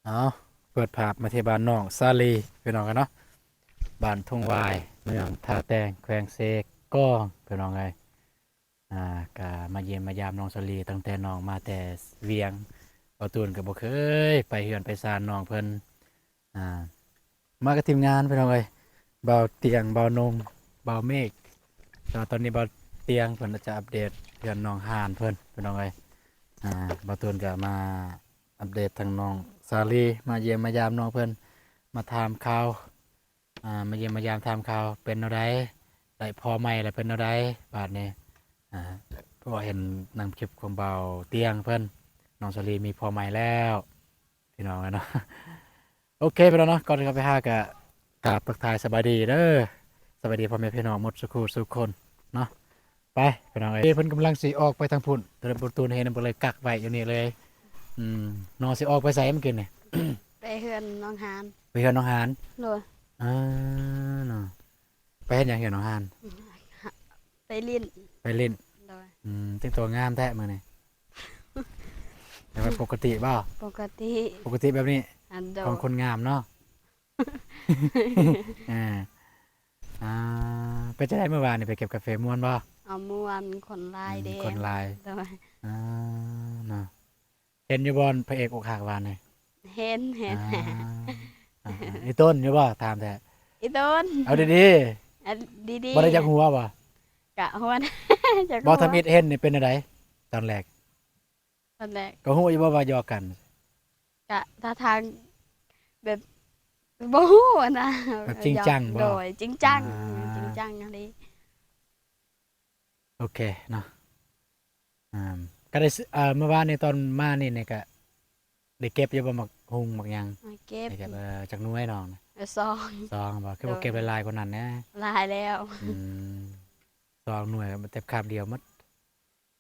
ເອົາ ເປີດພາບມາທີ່ບ້ານນ້ອງສາລີ ພີ່ນ້ອງເອີຍເນາະ, ບ້ານທົ່ງຫວາຍ ເມືອງທ່າແຕງ ແຂວງເຊກອງ ພີ່ນ້ອງເອີຍ. ອ່າ ກະມາຢ້ຽມມາຢາມນ້ອງສາລີ ຕັ້ງແຕ່ນ້ອງມາແຕ່ວຽງ. ບ່າວຕູນກໍບໍ່ເຄີຍໄປເຮືອນໄປຊານນ້ອງເພິ່ນ. ອ່າ ມາກັບທີມງານ ພີ່ນ້ອງເອີຍ, ບ່າວຕຽງ ບ່າວນົງ ບ່າວເມກ. ແຕ່ວ່າຕອນນີ້ບ່າວຕຽງເພິ່ນຈະອັບເດດເຮືອນນ້ອງຫານເພິ່ນ ພີ່ນ້ອງເອີຍ. ອ່າ ບ່າວຕູນກໍມາອັບເດດທາງນ້ອງສາລີ ມາຢ້ຽມມາຢາມນ້ອງເພິ່ນ ມາຖາມຂ່າວ ອ່າ ມາຢ້ຽມມາຢາມຖາມຂ່າວເປັນແນວໃດ, ໄດ້ຜົວໃໝ່ແລ້ວເປັນແນວໃດບາດນີ້. ອ່າ ເພາະວ່າເຫັນນຳຄລິບຂອງບ່າວຕຽງເພິ່ນ ນ້ອງສາລີມີຜົວໃໝ່ແລ້ວ ພີ່ນ້ອງເອີຍເນາະ. ໂອເຄ ພີ່ນ້ອງເນາະ, ກ່ອນທີ່ເຂົ້າໄປຫາກະກາບທັກທາຍສະບາຍດີເດີ, ສະບາຍດີພໍ່ແມ່ພີ່ນ້ອງໝົດສູ່ຄູ່ສູ່ຄົນເນາະ. ໄປພີ່ນ້ອງເອີຍ, ເພິ່ນກຳລັງຊິອອກໄປທາງພຸ້ນ ແຕ່ບໍ່ຕູນເຫັນ ເພິ່ນເລີຍກັກໄວ້ຢູ່ນີ້ເລີຍ. ອືມ ນ້ອງຊິອອກໄປໃສມື້ກີ້ນີ້? ໄປເຮືອນນ້ອງຫານ. ໄປເຮືອນນ້ອງຫານ? ໂດຍ. ອ່າ ເນາະ, ໄປເຮັດຫຍັງເຮືອນນ້ອງຫານ? ໄປຫຼິ້ນ. ໄປຫຼິ້ນ. ໂດຍ. ອືມ ແຕ່ງຕົວງາມແທ້ມື້ນີ້. ແຕ່ວ່າປົກກະຕິບໍ່? ປົກກະຕິ. ປົກກະຕິແບບນີ້? ອັນ ໂດຍ. ຂອງຄົນງາມເນາະ. ອ່າ ອ່າ ເປັນຈັ່ງໃດມື້ວານນີ້ ໄປເກັບກາເຟມ່ວນບໍ່? ເອົາ ມ່ວນ, ຄົນຫຼາຍເດ້. ອືມ ຄົນຫຼາຍ. ໂດຍ. ອ່າ ເນາະ, ເຫັນຢູ່ບໍ່ພະເອກອົກຫັກວານນີ້? ເຫັນ ເຫັນ. ອ່າ ອີຕົ້ນຢູ່ບໍ່? ຖາມແທ້. ອີຕົ້ນ. ເອົາດີໆ. ດີໆ. ບໍ່ໄດ້ຈັກຫົວບໍ່? ກະຫົວ ຈັກຫົວ. ບໍ່ ທຳອິດເຫັນນີ້ເປັນຈັ່ງໃດຕອນແລກ? ຕອນແລກ ກໍຮູ້ຢູ່ບໍ່ວ່າຢອກກັນ? ກະທ່າທາງແບບ ບໍ່ຮູ້ນະ. ແບບຈິງຈັງບໍ່? ໂດຍ, ຈິງຈັງ. ອ່າ ຈິງຈັງອີ່ຫຼີ. ໂອເຄເນາະ. ອ່າ ກໍໄດ້ຊື້ ເອີ ເມື່ອວານນີ້ຕອນມານີ້ ນີ້ກະໄດ້ເກັບຢູ່ບໍ່ ໝາກຫຸ່ງໝາກຫຍັງ? ມາເກັບ. ໄດ້ເກັບ. ເອີ ຈັກໜ່ວຍນ້ອງນະ? ເອີ ສອງ. ສອງບໍ່? ຄືບໍ່ເກັບ ໂດຍ ຫຼາຍໆກວ່ານັ້ນແດ່? ຫຼາຍແລ້ວ. ອືມ ສອງໜ່ວຍ ເກັບຄາບດຽວໝົດ.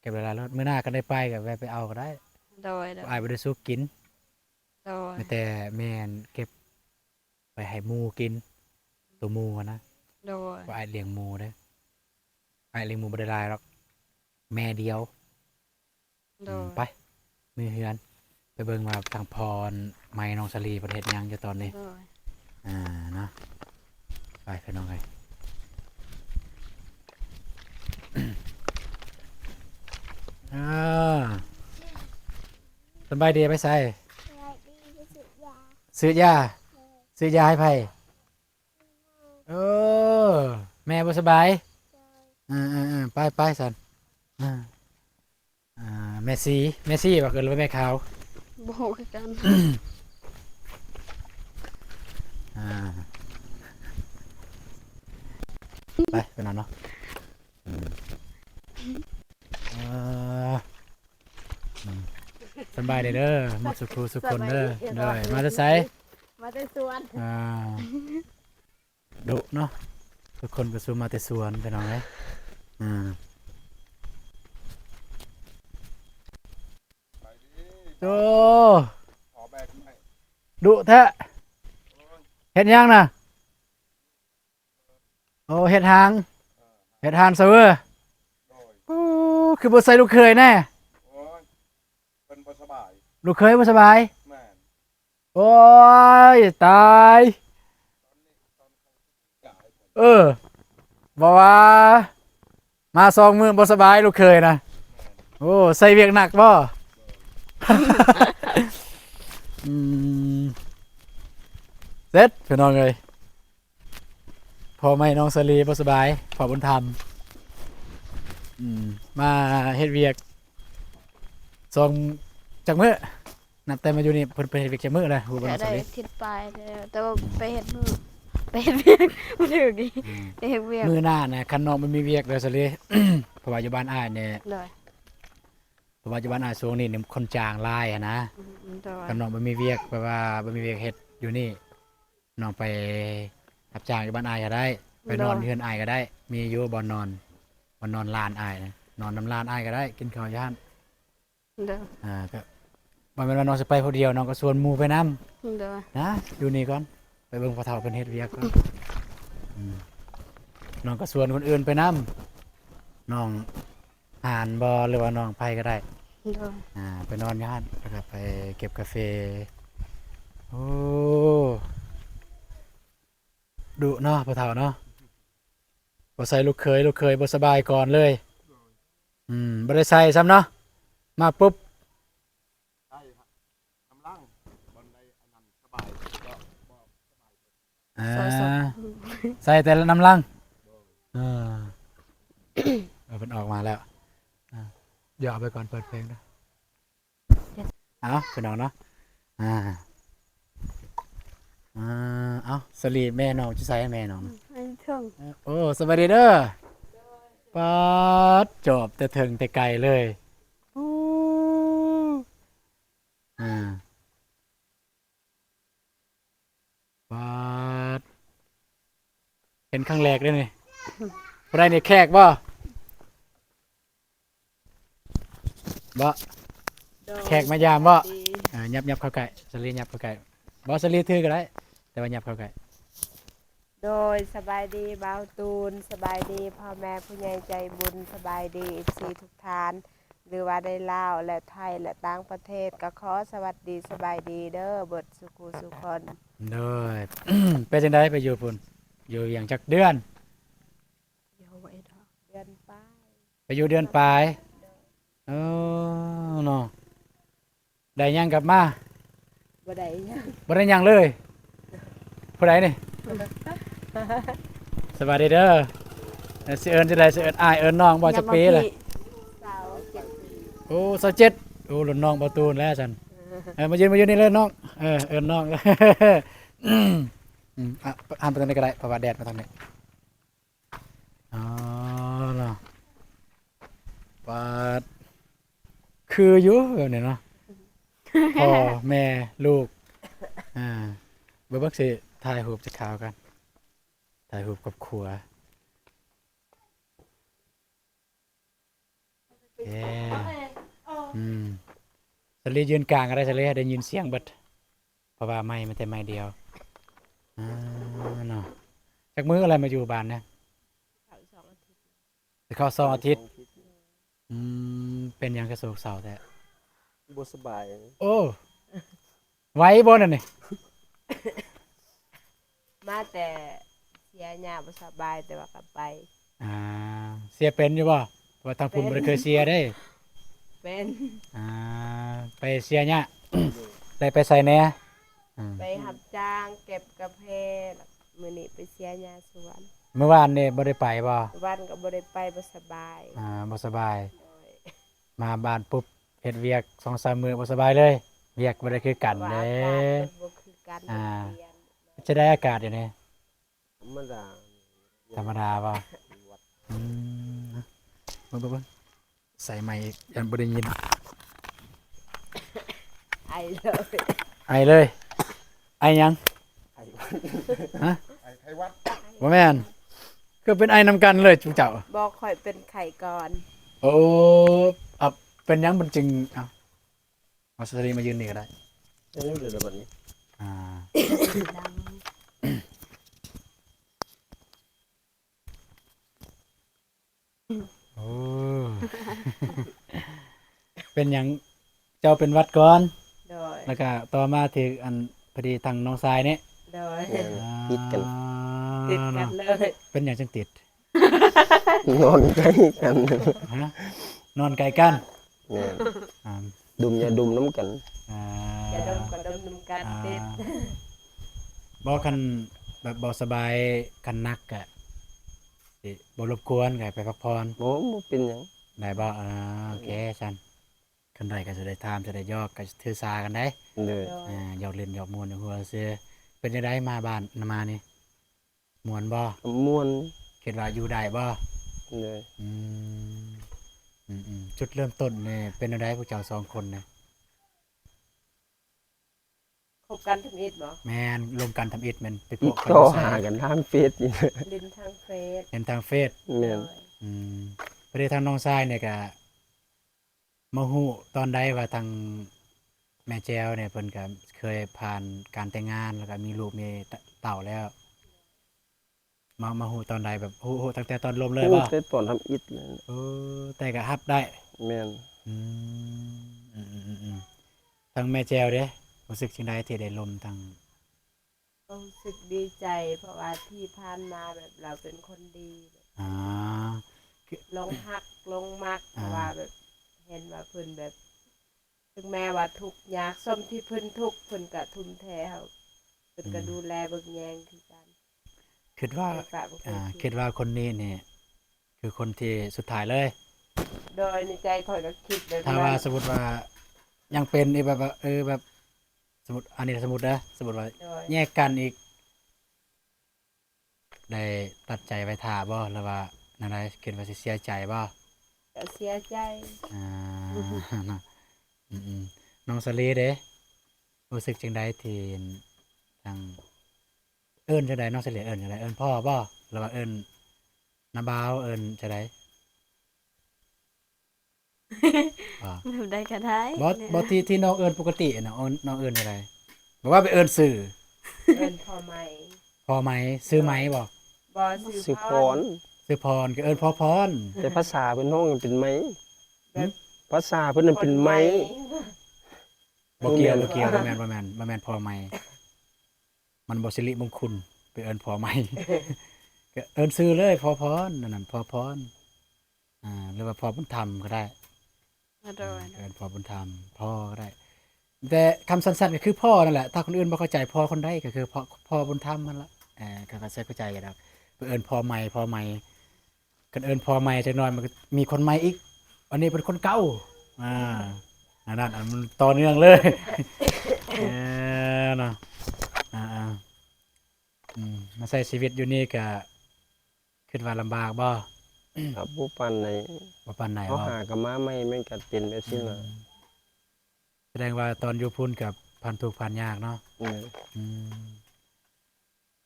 ເກັບຫຼາຍໆໂລດ, ມື້ໜ້າຄັນໄດ້ໄປກໍແວ່ໄປເອົາກໍໄດ້. ໂດຍ ໂດຍ. ອ້າຍບໍ່ໄດ້ສຸກກິນ. ໂດຍ. ມີແຕ່ແມ່ນເກັບໄປໃຫ້ໝູກິນ, ໂຕໝູຫັ້ນນະ. ໂດຍ. ເພາະອ້າຍລ້ຽງໝູເດ້, ອ້າຍລ້ຽງໝູບໍ່ໄດ້ຫຼາຍດອກ, ແມ່ດຽວ. ໂດຍ. ອືມ ໄປ ມືເຮືອນ ໄປເບິ່ງວ່າທາງພໍ່ໃໝ່ນ້ອງສາລີເພິ່ນເຮັດຫຍັງຢູ່ຕອນນີ້. ໂດຍ. ອ່າ ເນາະ, ໄປພີ່ນ້ອງເອີຍ. ອ່າ ສະບາຍດີ. ໄປໃສ? ສະບາຍດີ. ໄປຊື້ຢາ. ຊື້ຢາ? ໂດຍ. ຊື້ຢາໃຫ້ໃຜ? ເອີ ແມ່ບໍ່ສະບາຍ. ໂດຍ. ເອີໆໆ ໄປໆ ຊັ້ນ. ອ່າ ອ່າ ແມ່ຊີ ແມ່ຊີບໍ່ ເອີ້ນວ່າແມ່ຂາວ? ບໍ່ຮູ້ຄືກັນ. ອ່າ ໄປ ໄປນອນເນາະ. ເອີ ສະບາຍດີເດີ ໝົດສູ່ຄູ່ສູ່ຄົນເດີ. ສະບາຍດີ. ໂດຍ. ມາແຕ່ໃສ? ມາແຕ່ສວນ. ອ່າ ດຸເນາະ, ທຸກຄົນກໍສູ່ມາແຕ່ສວນ ພີ່ນ້ອງເອີຍ. ອ່າ ໂອ້ ດຸແທ້. ເຮັດຫຍັງນະ? ໂອ້ ເຮັດຫາງ, ເຮັດຫາງຊະເວີ. ໂອ້ ຄືບໍ່ໃສ່ລູກເຂີຍແດ່? ໂອ້ຍ ເພິ່ນບໍ່ສະບາຍ. ລູກເຂີຍບໍ່ສະບາຍ? ແມ່ນ. ໂອ້ຍ ຕາຍ. ເອີ ບໍ່ວ່າມາສອງມື້ບໍ່ສະບາຍລູກເຂີຍນະ. ໂອ້ ໃສ່ວຽກໜັກບໍ່? ອືມ ເສັດ ພີ່ນ້ອງເອີຍ. ພໍ່ໃໝ່ນ້ອງສາລີບໍ່ສະບາຍ, ພໍ່ບຸນທຳ ອືມ ມາເຮັດວຽກສອງ ຈັກມື້? ນັບແຕ່ມາຢູ່ນີ້ເພິ່ນໄປເຮັດວຽກຈັກມື້ແລ້ວ ຮູ້ບໍ່ນ້ອງສາລີ? ໄດ້ອາທິດປາຍແລ້ວ, ແຕ່ວ່າໄປເຮັດມື້ ໄປເຮັດວຽກບໍ່ຖືກອີກ. ອືມ ໄປເຮັດວຽກ. ມື້ໜ້ານະ ຄັນນ້ອງບໍ່ມີວຽກເດີສາລີ, ເພາະວ່າຢູ່ບ້ານອ້າຍນີ້ ໂດຍ ເພາະວ່າຢູ່ບ້ານອ້າຍຊ່ວງນີ້ຄົນຈ້າງຫຼາຍຫັ້ນນະ. ອືມ ໂດຍ. ຄັນນ້ອງບໍ່ມີວຽກ ແບບວ່າບໍ່ມີວຽກເຮັດຢູ່ນີ້ ນ້ອງໄປຮັບຈ້າງຢູ່ບ້ານອ້າຍກໍໄດ້, ໄປນອນ ໂດຍ ເຮືອນອ້າຍກໍໄດ້, ມີຢູ່ບ່ອນນອນ, ບ່ອນນອນຫຼານອ້າຍນະ, ນອນນຳຫຼານອ້າຍກໍໄດ້, ກິນເຂົ້າຢູ່ຫັ້ນ. ໂດຍ. ອ່າ ກໍບໍ່ແມ່ນວ່ານ້ອງຊິໄປຜູ້ດຽວ, ນ້ອງກໍຊວນໝູ່ໄປນຳ. ໂດຍ. ນະ ຢູ່ນີ້ກ່ອນ, ໄປເບິ່ງພໍ່ເຖົ້າເພິ່ນເຮັດວຽກກ່ອນ. ອືມ ນ້ອງກໍຊວນຄົນອື່ນໄປນຳ, ນ້ອງ ຫານບໍ່ ຫຼືວ່ານ້ອງໃຜກໍໄດ້. ໂດຍ. ອ່າ ໄປນອນຢູ່ຫັ້ນ ແລ້ວກໍໄປເກັບກາເຟ. ໂອ້ ດຸເນາະ ພໍ່ເຖົ້າເນາະ. ບໍ່ໃສ່ລູກເຂີຍ ລູກເຂີຍບໍ່ສະບາຍກ່ອນເລີຍ. ອືມ ບໍ່ໄດ້ໃສ່ຊ້ຳເນາະ ມາປຸບ. ໃສ່ນຳຫຼັງ ບ່ອນໃດອັນນັ້ນສະບາຍ ບໍ່ ບໍ່ສະບາຍ. ອ່າ ໃສ່ແຕ່ນຳຫຼັງ. ເອີ ເອີ ເພິ່ນອອກມາແລ້ວ. ອ່າ ດຽວເອົາໄປກ່ອນ ເປີດເພງເດີ້. ເອົາ ພີ່ນ້ອງເນາະ ອ່າ ອ່າ ເອົາ ສາລີ ແມ່ນ້ອງຢູ່ໃສ? ແມ່ນ້ອງ ອືມ ຢູ່ເທິງ. ໂອ້ ສະບາຍດີເດີ້. ປາດ ຈອບແຕ່ເທິງແຕ່ໄກເລີຍ. ອື ອ່າ ປາດ ເຫັນຄັ້ງແລກເດ້ນີ້. ຜູ້ໃດນີ້ ແຂກບໍ່? ບໍ່ ໂດຍ ແຂກມາຢາມບໍ່? ສະບາຍດີ. ອ່າ ຫຍັບ ຫຍັບເຂົ້າໃກ້ ສາລີ ຫຍັບເຂົ້າໃກ້. ບໍ່ ສາລີ ຖືກໍໄດ້ ແຕ່ວ່າຫຍັບເຂົ້າໃກ້. ໂດຍ ສະບາຍດີບ່າວຕູນ ສະບາຍດີພໍ່ແມ່ຜູ້ໃຫຍ່ໃຈບຸນ ສະບາຍດີ ເອັຟຊີ ທຸກທ່ານ ຫຼືວ່າໃນລາວ ແລະ ໄທ ແລະ ຕ່າງປະເທດ ກໍຂໍສະຫວັດດີ ສະບາຍດີເດີ້ ເບິດສູ່ຄູ່ສູ່ຄົນ. ໂດຍ ເປັນຈັ່ງໃດໄປຢູ່ພຸ້ນ ຢູ່ຫຍັງຈັກເດືອນ? ເດືອນປາຍ ໄປຢູ່ເດືອນປາຍ. ເອີ ເນາະ ໄດ້ຫຍັງກັບມາ? ບໍ່ໄດ້ຫຍັງ ບໍ່ໄດ້ຫຍັງເລີຍ. ຜູ້ໃດນີ້? ສະບາຍດີເດີ້. ເອີ ຊິເອີ້ນຈັ່ງໃດ? ຊິເອີ້ນອ້າຍ ເອີ້ນນ້ອງບໍ່? ຈັກປີແລ້ວ? ຊາວເຈັດ. ໂອ້ ຊາວເຈັດ. ໂອ້ ລຸ້ນນ້ອງບ່າວຕູນແລ້ວຊັ້ນ. ເອີ ມາຢືນ ມາຢູ່ນີ້ເລີຍນ້ອງ. ເອີ ເອີ້ນນ້ອງ. ອືມ ອືມ ອະ ຫັນໄປທາງນີ້ກໍໄດ້ ເພາະວ່າແດດມາທາງນີ້. ອໍ ເນາະ ປາດ ຄືຢູ່ແບບນີ້ເນາະ ພໍ່ແມ່ລູກ. ອ່າ ເບິ່ງ ເບິ່ງ ຊິຖ່າຍຮູບຈັກຄາວກັນ ຖ່າຍຮູບຄອບຄົວ. ເອີ ອືມ ສາລີ ຢືນກາງກໍໄດ້ ສາລີ ໃຫ້ໄດ້ຍິນສຽງເບິດ ເພາະວ່າໄມມັນແຕ່ໄມດຽວ. ອ່າ ເນາະ ຈັກມື້ແລ້ວມາຢູ່ບ້ານນະ? ເຂົ້າສອງອາທິດ. ໄດ້ເຂົ້າສອງອາທິດ. ອືມ ເປັນຫຍັງຄືໂສກເສົ້າແທ້? ບໍ່ສະບາຍ. ໂອ້ ໄວບໍ່ນັ້ນນີ້? ມາແຕ່ເຊຍຍາບໍ່ສະບາຍ ແຕ່ວ່າກໍໄປ. ອ່າ ເຊຍເປັນຢູ່ບໍ່? ເພາະວ່າທາງພຸ້ນ ເປັນ ບໍ່ໄດ້ເຄີຍເຊຍເດ້. ເປັນ. ອ່າ ໄປເຊຍຍາ ໄດ້ໄປໃສແດ່? ອືມ ໄປຮັບຈ້າງເກັບກາເຟ ແລ້ວມື້ນີ້ໄປເຊຍຍາສວນ. ມື້ວານນີ້ບໍ່ໄດ້ໄປບໍ່? ວານກໍບໍ່ໄດ້ໄປ ບໍ່ສະບາຍ. ອ່າ ບໍ່ສະບາຍ. ໂດຍ. ມາບ້ານປຸບ ເຮັດວຽກສອງສາມມື້ບໍ່ສະບາຍເລີຍ. ວຽກບໍ່ໄດ້ຄືກັນເດ້ ອາກາດບໍ່ຄືກັນ. ອ່າ ເປັນຈັ່ງໃດອາກາດຢູ່ນີ້? ທຳມະດາ. ທຳມະດາບໍ່? ອືມ ເບິ່ງໆໆ ໃສ່ໄມອີກ ຢ້ານບໍ່ໄດ້ຍິນ. ໄອເລີຍ. ໄອເລີຍ? ໄອຫຍັງ? ໄອຫວັດ. ຮະ? ໄອໄຂ້ຫວັດ. ບໍ່ແມ່ນ ຄືເປັນໄອນຳກັນເລີຍຈຸເຈົ້າ? ບໍ່ ຂ້ອຍເປັນໄຂ້ກ່ອນ. ໂອ້ ເອົາ ເປັນຫຍັງມັນຈຶ່ງ ເອົາ ເອົາ ສາລີ ມາຢືນນີ້ກໍໄດ້. ເອີ ເດີ ບັດນີ້. ອ່າ ໂອ້ ເປັນຫຍັງ ເຈົ້າເປັນຫວັດກ່ອນ? ໂດຍ. ແລ້ວກະຕໍ່ມາຖືກອັນ ພໍດີທາງນ້ອງຊາຍນີ້. ໂດຍ. ອ່າ ຕິດກັນ. ຕິດກັນເລີຍ. ເປັນຫຍັງຈຶ່ງຕິດ? ນອນໃກ້ກັນ. ຮະ? ນອນໃກ້ກັນ? ແມ່ນ. ອ່າ ດົມຢາດົມນຳກັນ. ອ່າ ຢາດົມກໍດົມນຳກັນ. ອ່າ ຕິດ. ບໍ່ ຄັນແບບບໍ່ສະບາຍ ຄັນໜັກກະຊິບໍ່ລົບກວນ ກະໃຫ້ໄປພັກຜ່ອນ. ບໍ່ ບໍ່ເປັນຫຍັງ. ໄດ້ບໍ່? ອ່າ ໂອເຄຊັ້ນ. ຄັນໄດ້ກໍຊິໄດ້ຖາມ ຊິໄດ້ຫຍອກ ກໍຖືສາກັນໄດ໋. ໂດຍ. ອ່າ ຫຍອກຫຼິ້ນຫຍອກມ່ວນຢູ່ຫົວຊື່. ເປັນຈັ່ງໃດມາບ້ານ ມານີ້ ມ່ວນບໍ່? ມ່ວນ. ຄິດວ່າຢູ່ໄດ້ບໍ່? ໂດຍ. ອືມ ອືມໆ ຈຸດເລີ່ມຕົ້ນນີ້ເປັນແນວໃດ ພວກເຈົ້າສອງຄົນນະ? ຄົບກັນທຳອິດບໍ່? ແມ່ນ ລົມກັນທຳອິດ ແມ່ນໄປພົບກັນຢູ່ໃສ? ຕິດຕໍ່ຫາກັນທາງເຟສ. ຫຼິ້ນທາງເຟສ. ຫຼິ້ນທາງເຟສ. ແມ່ນ. ໂດຍ. ອືມ ພໍດີທາງນ້ອງຊາຍນີ້ກະ ມາຮູ້ຕອນໃດວ່າທາງແມ່ແຈວນີ້ເພິ່ນກະເຄີຍຜ່ານການແຕ່ງງານ ແລ້ວກະມີລູກມີເຕົ້າແລ້ວ? ມາ ມາຮູ້ຕອນໃດ? ແບບຮູ້ ຮູ້ຕັ້ງແຕ່ຕອນລົມເລີຍບໍ່? ຮູ້ແຕ່ຕອນທຳອິດເລີຍ. ເອີ ແຕ່ກະຮັບໄດ້. ແມ່ນ. ອືມ ອືມໆໆ ທາງແມ່ແຈວເດ? ຮູ້ສຶກຈັ່ງໃດທີ່ໄດ້ລົມທັງ ກໍຮູ້ສຶກດີໃຈ ເພາະວ່າທີ່ຜ່ານມາແບບລາວເປັນຄົນດີ ອາ ຄື ຫຼົງຮັກຫຼົງມັກ ອາ ເພາະວ່າແບບເຫັນວ່າເພິ່ນແບບ ເຖິງແມ້ວ່າທຸກຍາກ ສ່ວນທີ່ເພິ່ນທຸກ ເພິ່ນກະທຸ່ມເທເຮົາ ເພິ່ນກະ ອືມ ດູແລເບິ່ງແຍງຄືກັນ. ຄິດວ່າ ເຄີຍປະ ບໍ່ເຄີຍ ອ່າ ຄິດ ຄິດວ່າຄົນນີ້ນີ້ຄືຄົນທີ່ສຸດທ້າຍເລີຍ. ໂດຍ ໃນໃຈຂ້ອຍກໍຄິດແບບນັ້ນ. ຖ້າວ່າສົມມຸດວ່າຍັງເປັນອີກ ແບບວ່າ ເອີ ແບບ ສົມມຸດ ອັນນີ້ສົມມຸດເດີ ສົມມຸດວ່າ ໂດຍ ແຍກກັນອີກ ໄດ້ຕັດໃຈໄວ້ຖ້າບໍ່ ຫຼືວ່າແນວໃດ? ຄິດວ່າຊິເສຍໃຈບໍ່? ກໍເສຍໃຈ. ອ່າ ອືມໆ ນ້ອງສາລີເດ້ ຮູ້ສຶກຈັ່ງໃດທີ່ທາງ ເອີ້ນຈັ່ງໃດ ນ້ອງສາລີ ເອີ້ນຈັ່ງໃດ? ເອີ້ນພໍ່ບໍ່ ຫຼືວ່າເອີ້ນນ້າບ່າວ ເອີ້ນຈັ່ງໃດ? ອ່າ ແບບໃດກໍໄດ້ ບໍ່ ແນະ ບໍ່ ທີ່ ທີ່ນ້ອງເອີ້ນປົກກະຕິນະ ເອີ້ນ ນ້ອງເອີ້ນຈັ່ງໃດ? ບອກວ່າໄປເອີ້ນຊື່ ເອີ້ນພໍ່ໄໝ ພໍ່ໄໝ ຊື່ໄໝບໍ່? ບໍ່ ຊື່ ຊື່ພອນ ພອນ ຊື່ພອນ ກໍເອີ້ນພໍ່ພອນ ແຕ່ພາສາເພິ່ນຮ້ອງເປັນໄໝ ແບບ ພາສາເພິ່ນນັ້ນເປັນໄໝ ຄົນໄໝ ບໍ່ກ່ຽວ ບໍ່ກ່ຽວ ບໍ່ແມ່ນ ບໍ່ແມ່ນ ບໍ່ແມ່ນພໍ່ໄໝ ມັນບໍ່ສິລິມົງຄຸນ ໄປເອີ້ນພໍ່ໃໝ່ ກໍເອີ້ນຊື່ເລີຍ ພໍ່ພອນ ອັນນັ້ນ ພໍ່ພອນ ອ່າ ຫຼືວ່າພໍ່ບຸນທຳກໍໄດ້ ອາ ໂດຍ ເອີ້ນພໍ່ບຸນທຳ ພໍ່ກໍໄດ້ ແຕ່ຄຳສັ້ນໆ ກໍຄືພໍ່ນັ້ນແຫຼະ ຖ້າຄົນອື່ນບໍ່ເຂົ້າໃຈ ພໍ່ຄົນໃດກໍຄືພໍ່ ພໍ່ບຸນທຳຫັ້ນລະ ເອີ ເຂົາກໍຊິເຂົ້າໃຈດອກ ໄປເອີ້ນພໍ່ໃໝ່ ພໍ່ໃໝ່ ຄັນເອີ້ນພໍ່ໃໝ່ຈັກໜ້ອຍ ມັນກໍມີຄົນໃໝ່ອີກ ອັນນີ້ເປັນຄົນເກົ່າ ອ່າ ອັນນັ້ນ ອັນມັນຕໍ່ເນື່ອງເລີຍ ເອີ ເນາະ ອ່າໆ ອືມ ມາໃຊ້ຊີວິດຢູ່ນີ້ກະຄິດວ່າລຳບາກບໍ່? ກໍບໍ່ປານໃດ ບໍ່ປານໃດ ເຮົາບໍ່ ຫາກໍມາໃໝ່ ມັນກໍເປັນແບບຊີ້ລະ ອືມ ສະແດງວ່າຕອນຢູ່ພຸ້ນກໍຜ່ານທຸກຜ່ານຍາກເນາະ ແມ່ນ ອືມ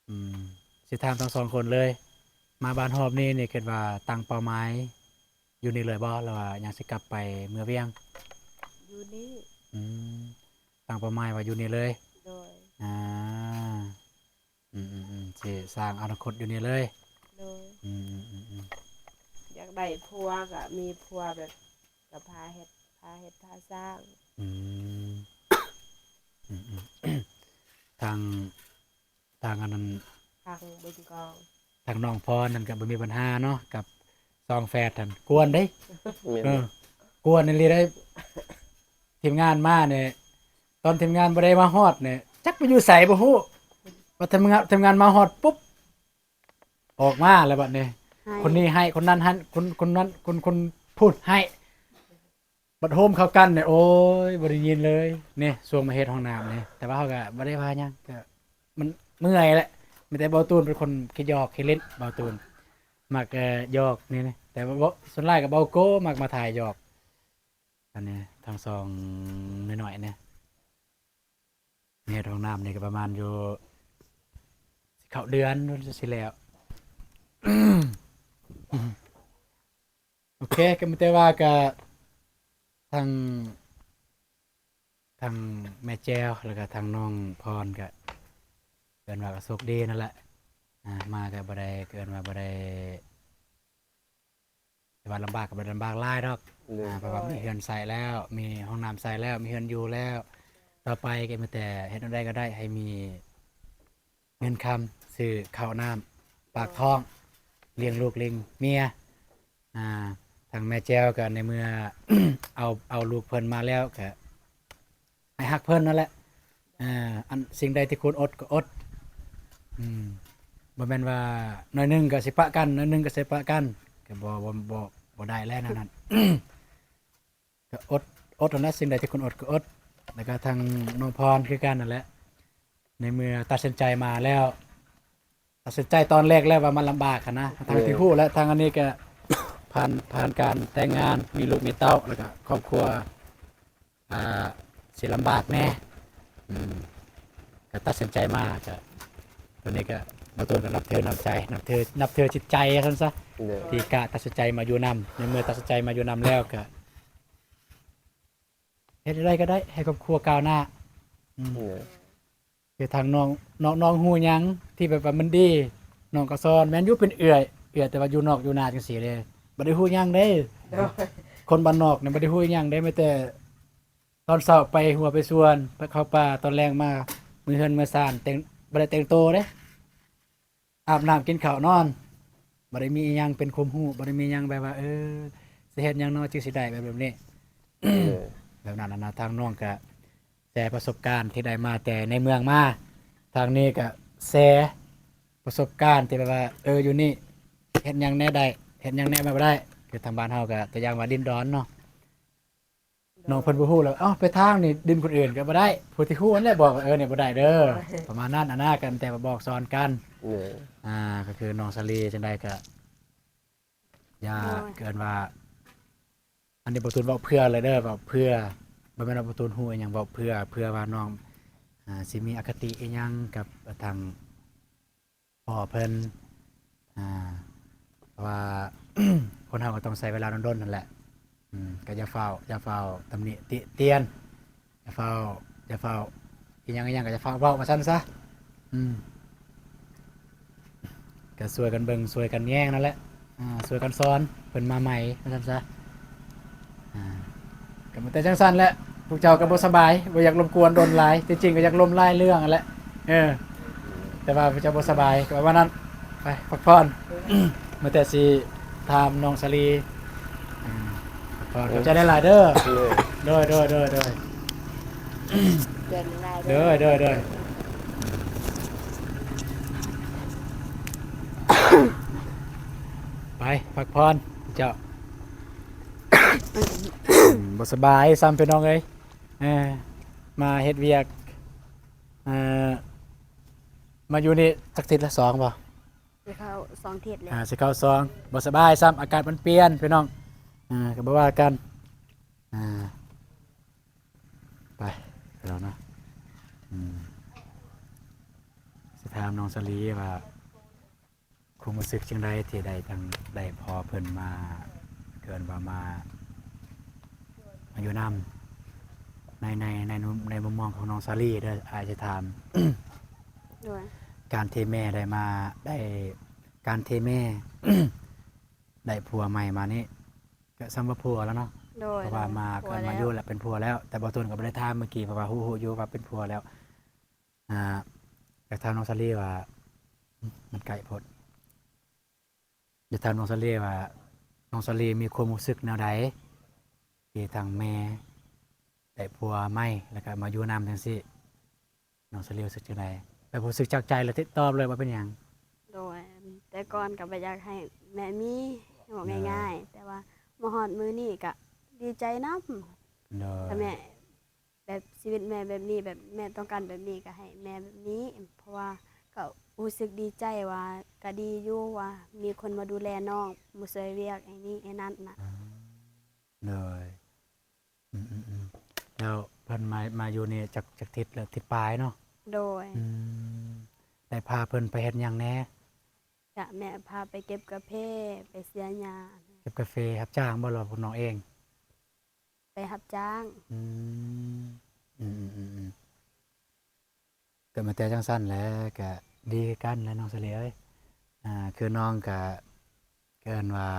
ອືມ ຊິຖາມທັງສອງຄົນເລີຍ ມາບ້ານຮອບນີ້ນີ້ ຄິດວ່າຕັ້ງເປົ້າໝາຍຢູ່ນີ້ເລີຍບໍ່ ຫຼືວ່າຍັງຊິກັບໄປເມືອວຽງ? ຢູ່ນີ້ ອືມ ຕັ້ງເປົ້າໝາຍວ່າຢູ່ນີ້ເລີຍ ໂດຍ ອ່າ ອືມໆໆ ຊິສ້າງອະນາຄົດຢູ່ນີ້ເລີຍ ໂດຍ ອືມໆໆໆ ຢາກໄດ້ຜົວກໍມີຜົວແບບ ກໍພາເຮັດ ພາເຮັດພາສ້າງ ອືມ ອືມໆ ທາງ ທາງອັນນັ້ນ ທາງເບິ່ງກອງ ທາງນ້ອງພອນນັ້ນກໍບໍ່ມີບັນຫາເນາະ ກັບສອງແຝດຫັ້ນ ກວນເດ້ ແມ່ນ ເອີ ກວນອີ່ຫຼີໄດ໋ ທີມງານມານີ້ ຕອນທີມງານບໍ່ໄດ້ມາຮອດນີ້ ຈັກໄປຢູ່ໃສບໍ່ຮູ້ ວ່າທີມງານ ທີມງານມາຮອດປຸບ ອອກມາແລ້ວບັດນີ້ ໃຫ້ ຄົນນີ້ໃຫ້ ຄົນນັ້ນຫັ້ນ ຄົນ ຄົນນັ້ນ ຄົນ ຄົນພຸ້ນໃຫ້ ບັດໂຮມເຂົ້າກັນນີ້ ໂອ້ຍ ບໍ່ໄດ້ຍິນເລີຍ ນີ້ ຊ່ວງມາເຮັດຫ້ອງນ້ຳນີ້ ແຕ່ວ່າເຮົາກໍບໍ່ໄດ້ວ່າຫຍັງ ກໍມັນເມື່ອຍແຫຼະ ມີແຕ່ເບົາຕູນເປັນຄົນຂີ້ຫຍອກຂີ້ຫຼິ້ນ ເບົາຕູນມັກ ເອີ ຫຍອກນີ້ ແຕ່ວ່າ ສ່ວນຫຼາຍກໍເບົາໂກ້ມັກມາຖ່າຍຫຍອກ ອັນນີ້ທັງສອງນ້ອຍໆນີ້ ເຮັດຫ້ອງນ້ຳນີ້ກໍປະມານຢູ່ ຊິເຂົ້າເດືອນ ຊິແລ້ວ ໂອເຄ ກໍມີແຕ່ວ່າກໍທາງ ທາງແມ່ແຈ້ວ ແລ້ວກໍທາງນ້ອງພອນ ກໍເອີ້ນວ່າກໍໂຊກດີນັ້ນແຫຼະ ອ່າ ມາກໍບໍ່ໄດ້ ກໍເອີ້ນວ່າບໍ່ໄດ້ ແຕ່ວ່າລຳບາກກໍບໍ່ໄດ້ລຳບາກຫຼາຍດອກ ໂດຍ ອ່າ ເພາະວ່າມີເຮືອນໃຊ້ແລ້ວ ມີຫ້ອງນ້ຳໃຊ້ແລ້ວ ມີເຮືອນຢູ່ແລ້ວ ຕໍ່ໄປກໍມີແຕ່ເຮັດແນວໃດກໍໄດ້ໃຫ້ມີເງິນຄຳຊື້ເຂົ້ານ້ຳປາກທ້ອງ ລ້ຽງລູກລ້ຽງເມຍ ອ່າ ທາງແມ່ແຈ້ວກໍໃນເມື່ອ ເອົາ ເອົາລູກເພິ່ນມາແລ້ວກໍ ໃຫ້ຮັກເພິ່ນນັ້ນແຫຼະ ເອີ ອັນສິ່ງໃດທີ່ຄວນອົດກໍອົດ ອືມ ບໍ່ແມ່ນວ່າໜ້ອຍໜຶ່ງກໍຊິປະກັນ ໜ້ອຍໜຶ່ງກໍຊິປະກັນ ກໍບໍ່ ບໍ່ ບໍ່ ບໍ່ໄດ້ແລ້ວແນວນັ້ນ ກໍອົດ ອົດຫັ້ນແຫຼະ ສິ່ງໃດທີ່ຄວນອົດກໍອົດ ແລ້ວກໍທາງນ້ອງພອນຄືກັນນັ້ນແຫຼະ ໃນເມື່ອຕັດສິນໃຈມາແລ້ວ ຕັດສິນໃຈຕອນແລກແລ້ວວ່າມັນລຳບາກຫັ້ນນະ ທັງທີ່ຮູ້ແລ້ວ ທັງອັນນີ້ກໍຜ່ານ ຜ່ານການແຕ່ງງານ ມີລູກມີເຕົ້າ ແລ້ວກໍຄອບຄົວ ອ່າ ຊິລຳບາກແດ່ ອືມ ກໍຕັດສິນໃຈມາ ກໍ ຕອນນີ້ກໍ ບ່າວຕູນກໍນັບຖືນ້ຳໃຈ ນັບຖື ນັບຖືຈິດໃຈວ່າຊັ້ນຊະ ໂດຍ ທີ່ກະຕັດສິນໃຈມາຢູ່ນຳ ໃນເມື່ອຕັດສິນໃຈມາຢູ່ນຳແລ້ວ ກໍເຮັດໃດກໍໄດ້ໃຫ້ຄອບຄົວກ້າວໜ້າ ອືມ ໂດຍ ຄືທາງນ້ອງ ນ້ອງ ນ້ອງຮູ້ຫຍັງທີ່ແບບວ່າມັນດີ ນ້ອງກໍສອນ ແມ່ນຢູ່ເປັນເອື້ອຍ ເອື້ອຍ ແຕ່ວ່າຢູ່ນອກຢູ່ນາຈັ່ງຊີ້ເດ້ ບໍ່ໄດ້ຮູ້ຫຍັງເດ້ ໂດຍ ຄົນບ້ານນອກນີ້ບໍ່ໄດ້ຮູ້ຫຍັງເດ້ ມີແຕ່ ຕອນເຊົ້າໄປຮົວໄປສວນ ໄປເຂົ້າປ່າ ຕອນແລງມາເມືອເຮືອນເມືອຊານ ແຕ່ງ ບໍ່ໄດ້ແຕ່ງໂຕເດ້ ອາບນ້ຳກິນເຂົ້ານອນ ບໍ່ໄດ້ມີອີ່ຫຍັງເປັນຄວາມຮູ້ ບໍ່ໄດ້ມີຫຍັງແບບວ່າ ເອີ ຊິເຮັດຫຍັງເນາະ ຈຶ່ງຊິໄດ້ແບບ ແບບນີ້ ເອີ ແບບນັ້ນນະ. ທາງນ້ອງກະແຊປະສົບການທີ່ໄດ້ມາແຕ່ໃນເມືອງມາ ທາງນີ້ກະແຊປະສົບການທີ່ແບບວ່າ ເອີ ຢູ່ນີ້ເຮັດຫຍັງແດ່ໄດ້ ເຮັດຫຍັງແດ່ບໍ່ໄດ້ ຄືທາງບ້ານເຮົາກະຕົວຢ່າງວ່າດິນດອນເນາະ. ນ້ອງເພິ່ນບໍ່ຮູ້ແລ້ວ ເອົ້າ ໄປທາງນີ້ດິນຄົນອື່ນກໍບໍ່ໄດ້ ຜູ້ທີ່ຮູ້ຫັ້ນແຫຼະບອກວ່າ ເອີ ນີ້ບໍ່ໄດ້ເດີ ປະມານນັ້ນຫັ້ນນະ ກໍມີແຕ່ບອກສອນກັນ. ເອີ ອ່າ ກໍຄືນ້ອງສາລີ ຈັ່ງໃດກໍຢ່າ ໂດຍ ເກີນວ່າ ອັນນີ້ບໍ່ຕູນເວົ້າເພື່ອເລີຍເດີ ເວົ້າເພື່ອ ບໍ່ແມ່ນວ່າບໍ່ຕູນຮູ້ອີ່ຫຍັງ ເວົ້າເພື່ອ ເພື່ອວ່ານ້ອງ ອ່າ ຊິມີອະຄະຕິອີ່ຫຍັງກັບທາງ ພໍ່ເພິ່ນ ອ່າ ເພາະວ່າ ຄົນເຮົາກໍຕ້ອງໃຊ້ເວລາດົນໆ ນັ້ນແຫຼະ ອືມ ກໍຢ່າຟ້າວ ຢ່າຟ້າວຕຳໜິຕິຕຽນ ຢ່າຟ້າວ ຢ່າຟ້າວ ອີ່ຫຍັງ ອີ່ຫຍັງກໍຢ່າຟ້າວເວົ້າວ່າຊັ້ນຊະ ອືມ ກໍຊ່ວຍກັນເບິ່ງ ຊ່ວຍກັນແຍງນັ້ນແຫຼະ ອ່າ ຊ່ວຍກັນສອນ ເພິ່ນມາໃໝ່ວ່າຊັ້ນຊະ. ອ່າ ກໍມີແຕ່ຈັ່ງຊັ້ນແຫຼະ ພວກເຈົ້າກໍບໍ່ສະບາຍ ບໍ່ຢາກລົບກວນດົນຫຼາຍ ທີ່ຈິງກໍຢາກລົມຫຼາຍເລື່ອງຫັ້ນແຫຼະ ເອີ ແຕ່ວ່າພວກເຈົ້າບໍ່ສະບາຍ ກໍວ່ານັ້ນ ໄປພັກຜ່ອນ ມີແຕ່ຊິຖາມນ້ອງສາລີ ອືມ ພັກຜ່ອນ ຂອບໃຈຫຼາຍໆເດີ ໂດຍ ໂດຍ ໂດຍ ໂດຍ ໂດຍ ໂດຍ ໂດຍ ໄປພັກຜ່ອນເຈົ້າ. ອືມ ບໍ່ສະບາຍຊ້ຳພີ່ນ້ອງເອີຍ ເອີ ມາເຮັດວຽກ ເອີ ມາຢູ່ນີ້ຈັກທິດລະ ສອງບໍ່? ຊິເຂົ້າສອງທິດແລ້ວ ອ່າ ຊິເຂົ້າສອງ ບໍ່ສະບາຍຊ້ຳ ອາກາດມັນປ່ຽນພີ່ນ້ອງ ອ່າ ກໍບໍ່ວ່າກັນ ອ່າ ໄປ ພີ່ນ້ອງເນາະ ອືມ ຊິຖາມນ້ອງສາລີວ່າ ຄວາມຮູ້ສຶກຈັ່ງໃດທີ່ໄດ້ທັງ ໄດ້ພໍ່ເພິ່ນມາ ເອີ້ນວ່າມາ ມາຢູ່ນຳ ໃນ ໃນ ໃນ ໃນມຸມມອງຂອງນ້ອງສາລີເດີ ອ້າຍຊິຖາມ ໂດຍ ການທີ່ແມ່ໄດ້ມາ ໄດ້ ການທີ່ແມ່ ໄດ້ຜົວໃໝ່ມານີ້ ກໍສ່ຳວ່າຜົວແລ້ວເນາະ ໂດຍ ເພາະວ່າມາ ໂດຍ ກໍມາຢູ່ແລ້ວ ເປັນຜົວແລ້ວ ແຕ່ບໍ່ຕົນກໍບໍ່ໄດ້ຖາມເມື່ອກີ້ ເພາະວ່າຮູ້ ຮູ້ຢູ່ວ່າເປັນຜົວແລ້ວ ອ່າ ຢາກຖາມນ້ອງສາລີວ່າ ມັນໃກ້ໂພດ ຢາກຖາມນ້ອງສາລີວ່າ ນ້ອງສາລີມີຄວາມຮູ້ສຶກແນວໃດ ທີ່ທາງແມ່ໄດ້ຜົວໃໝ່ ແລ້ວກໍມາຢູ່ນຳຈັ່ງຊີ້ ນ້ອງສາລີຮູ້ສຶກຈັ່ງໃດ? ແບບຮູ້ສຶກຈາກໃຈ ແລ້ວຕິດຕອບເລີຍວ່າເປັນຫຍັງ? ໂດຍ ແຕ່ກ່ອນກໍບໍ່ຢາກໃຫ້ແມ່ມີ ເວົ້າງ່າຍໆ ໂດຍ ແຕ່ວ່າມາຮອດມື້ນີ້ກໍດີໃຈນຳ ໂດຍ ຖ້າແມ່ ແບບຊີວິດແມ່ແບບນີ້ ແບບແມ່ຕ້ອງການແບບນີ້ ກໍໃຫ້ແມ່ແບບນີ້ ເພາະວ່າກໍຮູ້ສຶກດີໃຈວ່າ ກໍດີຢູ່ວ່າມີຄົນມາດູແລນ້ອງ ມາຊ່ວຍວຽກໄອ້ນີ້ໄອ້ນັ້ນນະ ອືມ ໂດຍ ອືມໆໆ ແລ້ວເພິ່ນມາ ມາຢູ່ນີ້ຈັກ ຈັກທິດແລ້ວ? ທິດປາຍເນາະ ໂດຍ ອືມ ໄດ້ພາເພິ່ນໄປເຮັດຫຍັງແດ່? ກະແມ່ພາໄປເກັບກາເຟ ໄປເສຍຫຍ້າ ເກັບກາເຟ ຮັບຈ້າງບໍ່ ຫຼືວ່າພວກນ້ອງເອງ? ໄປຮັບຈ້າງ ອືມ ອືມໆ ກໍມີແຕ່ຈັ່ງຊັ້ນແຫຼະ ກະດີຄືກັນແຫຼະນ້ອງສາລີເອີຍ ອ່າ ຄືນ້ອງກະ ເອີ້ນວ່າ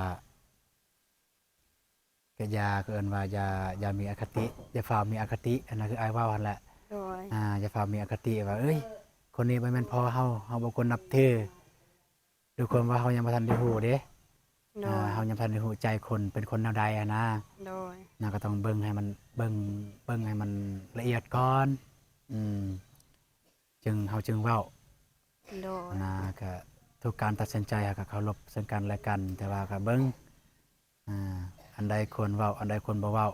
ກະຢ່າ ເອີ້ນວ່າຢ່າ ຢ່າມີອະຄະຕິ ຢ່າຟ້າວມີອະຄະຕິ ອັນນັ້ນຄືອ້າຍເວົ້າຫັ້ນແຫຼະ ໂດຍ ອ່າ ຢ່າຟ້າວມີອະຄະຕິວ່າ ເອີຍ ຄົນນີ້ບໍ່ແມ່ນພໍ່ເຮົາ ເຮົາບໍ່ຄວນນັບຖື ດ້ວຍຄວາມວ່າເຮົາຍັງບໍ່ທັນໄດ້ຮູ້ເດ້ ໂດຍ ອ່າ ເຮົາຍັງບໍ່ທັນໄດ້ຮູ້ໃຈຄົນເປັນຄົນແນວໃດຫັ້ນນະ ໂດຍ ນະ ກໍຕ້ອງເບິ່ງໃຫ້ມັນ ເບິ່ງ ເບິ່ງໃຫ້ມັນລະອຽດກ່ອນ ອືມ ຈຶ່ງ ເຮົາຈຶ່ງເວົ້າ ໂດຍ ນະ ກະທຸກການຕັດສິນໃຈເຮົາກະເຄົາລົບເຊິ່ງກັນແລະກັນ ແຕ່ວ່າກະເບິ່ງ ອ່າ ອັນໃດຄວນເວົ້າ ອັນໃດຄວນບໍ່ເວົ້າ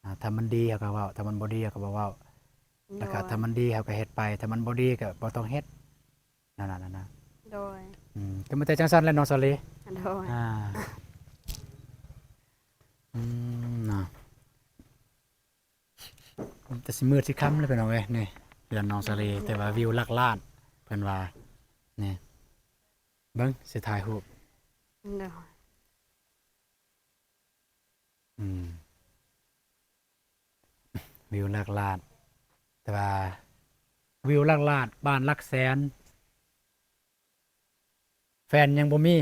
ອ່າ ຖ້າມັນດີເຮົາກໍເວົ້າ ຖ້າມັນບໍ່ດີເຮົາກໍບໍ່ເວົ້າ ໂດຍ ແລ້ວກໍຖ້າມັນດີເຮົາກໍເຮັດໄປ ຖ້າມັນບໍ່ດີກໍບໍ່ຕ້ອງເຮັດ ນັ້ນນະ ນັ້ນນະ ໂດຍ ອືມ ກໍມີແຕ່ຈັ່ງຊັ້ນແຫຼະນ້ອງສາລີ ໂດຍ ອ່າ ອືມ ເນາະ ແຕ່ຊິມືດຊິຄ່ຳແລ້ວພີ່ນ້ອງເອີຍ ນີ້ເຮືອນນ້ອງສາລີ ແຕ່ວ່າວິວຫຼັກລ້ານ ເພິ່ນວ່າ ນີ້ ເບິ່ງ ຊິຖ່າຍຮູບ ໂດຍ ອືມ ວິວຫຼັກລ້ານ ແຕ່ວ່າວິວຫຼັກລ້ານ ບ້ານຫຼັກແສນ ແຟນຍັງບໍ່ມີ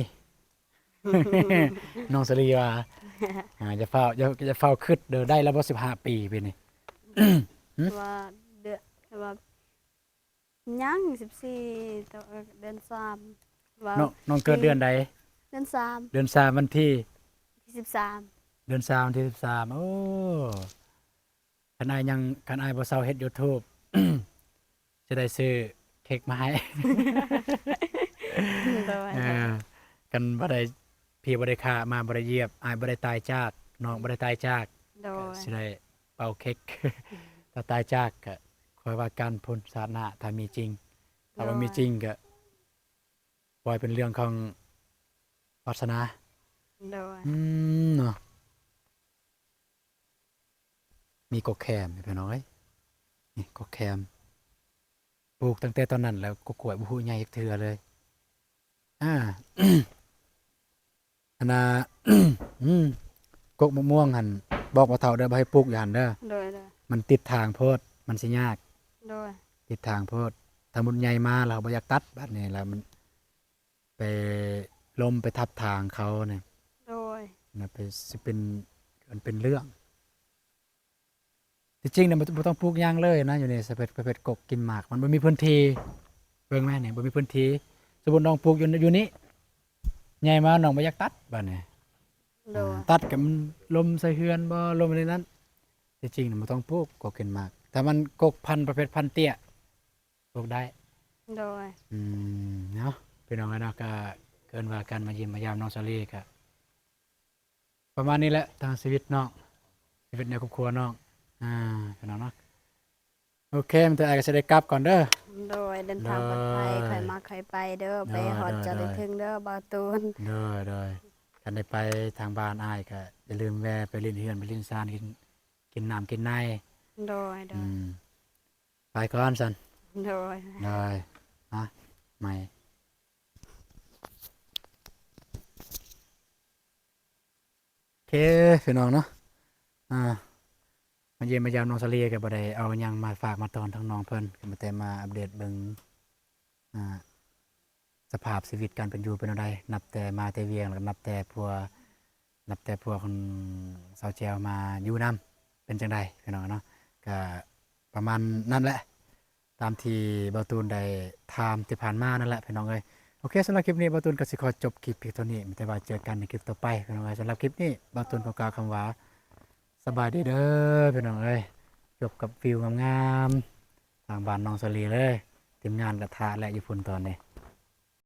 ນ້ອງສາລີວ່າ ອ່າ ຢ່າຟ້າວ ຢ່າ ຢ່າຟ້າວຄິດເດີ ໄດ້ແລ້ວບໍ່ ສິບຫ້າປີປີນີ້ ຫຶ? ວ່າເດືອນ ວ່າຍັງສິບສີ່ ແຕ່ວ່າເດືອນສາມ ວ່າ ນ້ອງ ນ້ອງເກີດເດືອນໃດ? ເດືອນສາມ ເດືອນສາມ ວັນທີ ທີສິບສາມ ເດືອນສາມ ວັນທີສິບສາມ. ໂອ້ ຄັນອ້າຍຍັງ ຄັນອ້າຍບໍ່ເຊົາເຮັດ YouTube ຈະໄດ້ຊື້ເຄັກມາໃຫ້. ໂດຍ ເອີ ຄັນບໍ່ໄດ້ ພີ່ບໍ່ໄດ້ຂ້າ ໝາບໍ່ໄດ້ຢຽບ ອ້າຍບໍ່ໄດ້ຕາຍຈາກ ນ້ອງບໍ່ໄດ້ຕາຍຈາກ ໂດຍ ກໍຊິໄດ້ເປົ່າເຄັກ ຖ້າຕາຍຈາກກໍຄ່ອຍວ່າກັນພຸ້ນຊາດໜ້າ ຖ້າມີຈິງ. ຖ້າບໍ່ມີຈິງກໍປ່ອຍເປັນເລື່ອງຂອງວາສະໜາ. ໂດຍ ອືມ ເນາະ. ມີກົກແຄມ ພີ່ນ້ອງເອີຍ ນີ້ກົກແຄມ ປູກຕັ້ງແຕ່ຕອນນັ້ນແລ້ວ ກົກກ້ວຍບໍ່ຮູ້ໃຫຍ່ຈັກເທື່ອເລີຍ. ອ່າ ອັນນ່າ ອືມ ກົກມະມ່ວງຫັ້ນ ບອກພໍ່ເຖົ້າເດີ ບໍ່ໃຫ້ປູກຢູ່ຫັ້ນເດີ. ໂດຍ ໂດຍ ມັນຕິດທາງໂພດ ມັນຊິຍາກ. ໂດຍ ຕິດທາງໂພດ ຖ້າມຸດໃຫຍ່ມາແລ້ວເຮົາບໍ່ຢາກຕັດ ບາດນີ້ແລ້ວມັນ ໄປລົມໄປທັບທາງເຂົານີ້. ໂດຍ ນະ ໄປ ຊິເປັນ ມັນເປັນເລື່ອງ. ທີ່ຈິງນະ ບໍ່ ບໍ່ຕ້ອງປູກຫຍັງເລີຍນະ ຢູ່ໃນປະເພດ ປະເພດກົກກິນໝາກ ມັນບໍ່ມີພື້ນທີ່. ເບິ່ງແມ ນີ້ ບໍ່ມີພື້ນທີ່. ສົມມຸດນ້ອງປູກຢູ່ ຢູ່ນີ້ ໃຫຍ່ມານ້ອງບໍ່ຢາກຕັດ ບາດນີ້. ໂດຍ ອ່າ ຕັດກໍມັນລົມໃສ່ເຮືອນບໍ່ ລົມໃນນັ້ນ. ທີ່ຈິງນະ ບໍ່ຕ້ອງປູກກົກກິນໝາກ ຖ້າມັນກົກພັນ ປະເພດພັນເຕ້ຍ ປູກໄດ້. ໂດຍ ອືມ ເນາະ ພີ່ນ້ອງເອີຍເນາະ ກໍເອີ້ນວ່າການມາຢ້ຽມມາຢາມນ້ອງສາລີ ກໍປະມານນີ້ແຫຼະ ທາງຊີວິດນ້ອງ ຊີວິດໃນຄອບຄົວນ້ອງ. ອ່າ ພີ່ນ້ອງເນາະ ໂອເຄ ມັນເຕີອາຍກໍຊິໄດ້ກັບກ່ອນເດີ. ໂດຍ ເດີນທາງປອດໄພ ໂດຍ ຄ່ອຍມາຄ່ອຍໄປເດີ. ໂດຍ ໄປຮອດ ໂດຍ ເຈົ້າໄດ້ເຖິງເດີ ບ່າວຕູນ. ໂດຍ ໂດຍ ຄັນໄດ້ໄປທາງບ້ານອ້າຍ ກໍຢ່າລືມແວ່ໄປຫຼິ້ນເຮືອນໄປຫຼິ້ນຊານ ກິນ ກິນນ້ຳກິນໃນ. ໂດຍ ໂດຍ ອືມ ໄປກ່ອນຊັ້ນ. ໂດຍ ໂດຍ ມາໃໝ່. ໂອເຄ ພີ່ນ້ອງເນາະ ອ່າ ມາຢ້ຽມມາຢາມນ້ອງສາລີ ກໍບໍ່ໄດ້ເອົາຫຍັງມາຝາກມາຕ້ອນທາງນ້ອງເພິ່ນ ກໍມີແຕ່ມາອັບເດດເບິ່ງ ອ່າ ສະພາບຊີວິດການເປັນຢູ່ເປັນແນວໃດ ນັບແຕ່ມາແຕ່ວຽງ ແລ້ວກໍນັບແຕ່ຜົວ ນັບແຕ່ຜົວຂອງສາວແຈວມາຢູ່ນຳ ເປັນຈັ່ງໃດ ພີ່ນ້ອງເນາະ. ກະປະມານນັ້ນແຫຼະ ຕາມທີ່ບ່າວຕູນໄດ້ຖາມທີ່ຜ່ານມານັ້ນແຫຼະ ພີ່ນ້ອງເອີຍ. ໂອເຄ ສຳລັບຄລິບນີ້ ບ່າວຕູນກໍຊິຂໍຈົບຄລິບພຽງເທົ່ານີ້ ມີແຕ່ວ່າເຈີກັນໃນຄລິບຕໍ່ໄປ ພີ່ນ້ອງເອີຍ. ສຳລັບຄລິບນີ້ ບ່າວຕູນຂໍກ່າວຄຳວ່າ ສະບາຍດີເດີ ພີ່ນ້ອງເອີຍ. ຈົບກັບວິວງາມໆ ທາງບ້ານນ້ອງສາລີເລີຍ. ທີມງານກໍຖ້າແຫຼະຢູ່ພຸ້ນຕອນນີ້.